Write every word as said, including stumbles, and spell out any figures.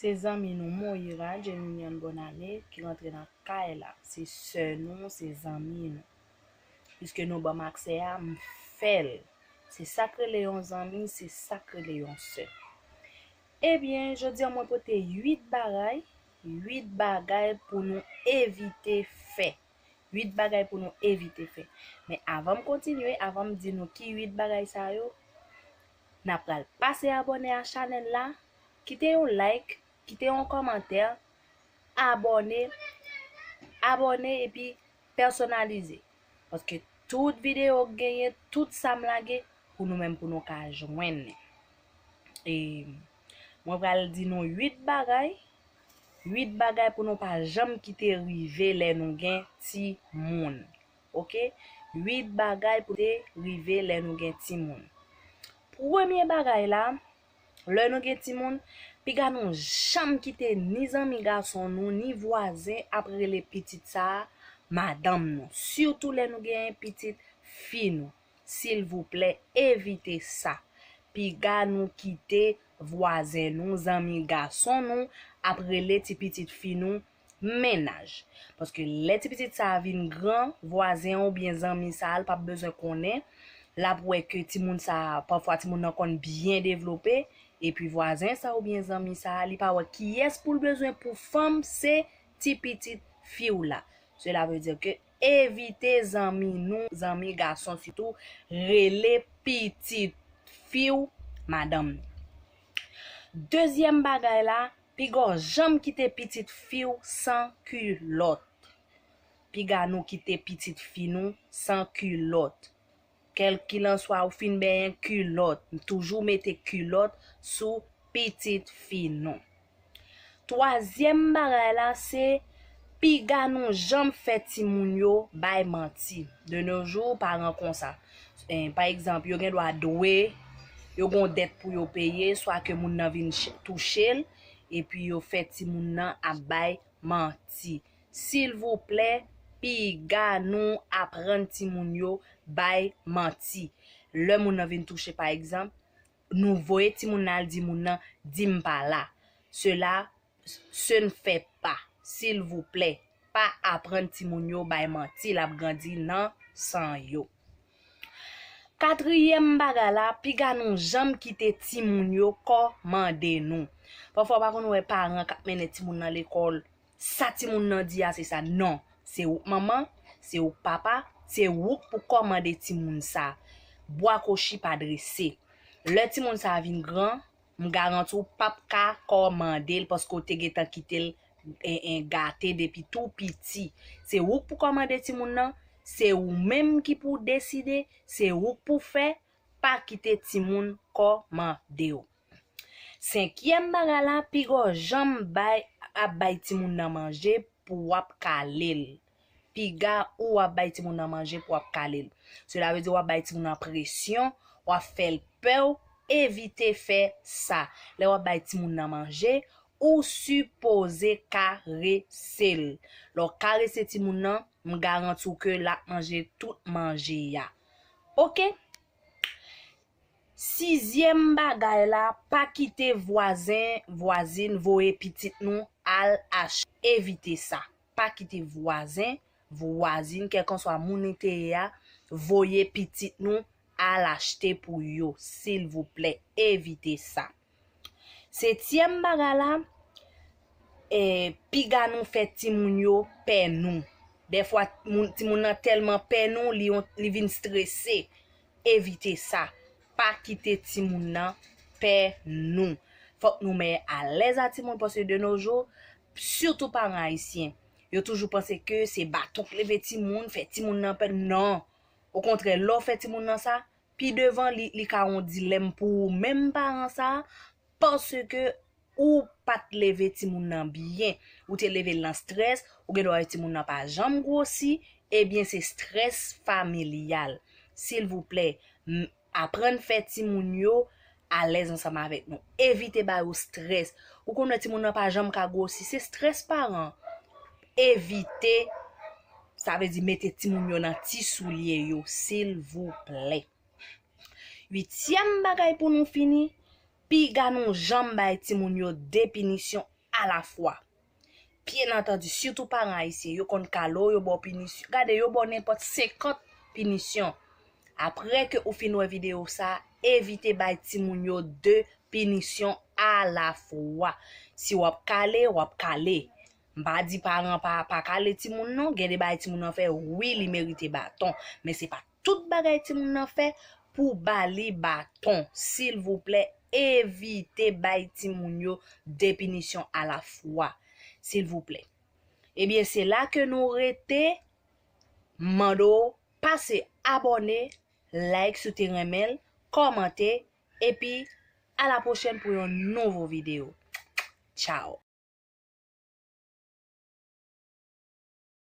Se zanmi nou Moira Jeninian Bonane ki rantre nan kay la. Se sè nou, se zanmi nou. Piske nou ban m aksè a, m fè l. Se sa k rele yon zanmi, se sa k rele yon sè. Ebyen, jodi a mwen pote uit bagay, uit bagay pou nou evite fè. Uit bagay pou nou evite fè. Men avan m kontinye, avan m di nou ki uit bagay sa yo, n ap pral pase abòne a chanèl la, kite yon like, kite yon kòmantè, abòne, abòne epi pèsonalize. Paske tout videyo k genyen, tout sa m lage, pou nou menm, pou nou ka jwenn li. E mwen pral di nou uit bagay, uit bagay pou nou pa janm kite rive lè nou gen timoun. Oke? Uit bagay pou te rive lè nou gen timoun. Premye bagay la, lè nou gen timoun, piga nou janm kite ni zanmi gason nou, ni vwazen ap rele pitit sa a madanm nou. Sitou lè nou gen pitit fi nou. Silvouplè, evite sa. Piga nou kite vwazen nou, zanmi gason nou, ap rele ti pitit fi nou mennaj. Paske lè ti pitit sa a vin gran, vwazen an oubyen zanmi sa a, l p ap bezwen konnen. L ap wè ke timoun sa a, pafwa timoun nan konn byen devlope, epi vwazen sa a oubyen zanmi sa a, li pa wè kiyès pou l bezwen pou fanm, se ti pitit fi w la. Cela veut dire que evite zanmi nou, zanmi gason sitou, rele pitit fi w madanm. Dezyèm bagay la, piga w janm kite pitit fi w san kilòt. Piga nou kite pitit fi nou san kilòt. Kèlkilanswa ou fin benyen kilòt, toujou mete kilòt sou pitit fi nou. Twazyèm bagay la, se piga nou janm fè timoun yo bay manti. De nos jours, paran konsa. Eh, pa egzanp, yo gen dwa dwe, yo gen yon dèt pou yo peye, swa ke moun nan vin ch-, touche l, epi yo fè timoun nan ap bay manti. Silvouplè, piga nou aprann timoun yo bay manti. Lè moun nan vin touche, pa egzanp, nou voye timoun nan al di moun nan, "Di m pa la." Cela, ce ne fait pas. Silvouplè, pa aprann timoun yo bay manti, l ap grandi nan san yo. Katriyèm bagay la, piga nou janm kite timoun yo kòmande nou. Pafwa, w pa konn wè paran k ap mennen timoun nan lekòl, sa timoun nan di a, se sa. Non, se ou k manman, se ou k papa, se ou k pou kòmande timoun sa. Bwa kochi pa drese. Lè timoun sa vin gran, m garanti w p ap ka kòmande l paske w te gentan kite l en, en, gate depi tou piti. Se ou k pou kòmande timoun nan, se ou menm ki pou deside, se ou k pou fè, pa kite timoun kòmande w. Senkyèm bagay la, piga w janm bay, ap bay timoun nan manje pou w ap kale l. Piga ou ap bay timoun nan manje pou w ap kale l. Cela veut dire w ap bay timoun nan presyon, w ap fè l pè w, evite fè sa. Lè w ap bay timoun nan manje, ou sipoze karese l. Lè w karese timoun nan, m garanti w ke l ap manje tout manje a. Oke? Sizyèm bagay la, pa kite vwazen, vwazin voye pitit nou al achte. Evite sa. Pa kite vwazen, vwazin, kèlkanswa moun li te ye a, voye pitit nou al achte pou yo. Silvouplè, evite sa. Setyèm bagay la, eh, piga nou fè timoun yo pè nou. Dèfwa, moun, timoun nan tèlman pè nou, li, yon, li vin strese. Evite sa. Pa kite timoun nan pè nou. Fòk nou mete alèz a timoun, paske de nos jours, sitou paran ayisyen, yo toujou panse ke se baton k leve timoun, fè timoun nan pè. Non. Okontrè, lè w fè timoun nan sa, pi devan, li, li ka yon dilèm pou ou menm paran sa, paske ou pa t leve timoun nan byen. Ou te leve l nan strès, ou gen dwa wè timoun nan pa janm gwosi, ebyen se strès familyal. Silvouplè, m-, aprann fè timoun yo alèz ansanm avèk nou. Evite ba yo strès. Ou konn wè timoun nan pa janm ka gwosi, se strès paran. Evite, sa vle di mete timoun yo nan ti soulye yo, silvouplè. Uityèm bagay pou nou fini, Piga nou janm bay timoun yo de pinisyon alafwa. Byen antandi, sitou paran ayisyen, yo konn kale w, yo ba w pinisyon. Gade, yo ba w nenpòt senkant pinisyon. Apre ke ou fin wè videyo sa, evite bay timoun yo de pinisyon alafwa. Si w ap kale, w ap kale. M pa di paran pa, pa kale timoun non, gen de bagay timoun nan fè, wi, li merite baton. Men se pa tout bagay timoun nan fè pou ba li baton. Silvouplè, evite bay timoun yo de pinisyon alafwa. Silvouplè. Ebyen, se la ke nou rete. M mande w pase abòne, like si w te renmen l, kòmante, epi a la pwochèn pou yon nouvo videyo. Tchao!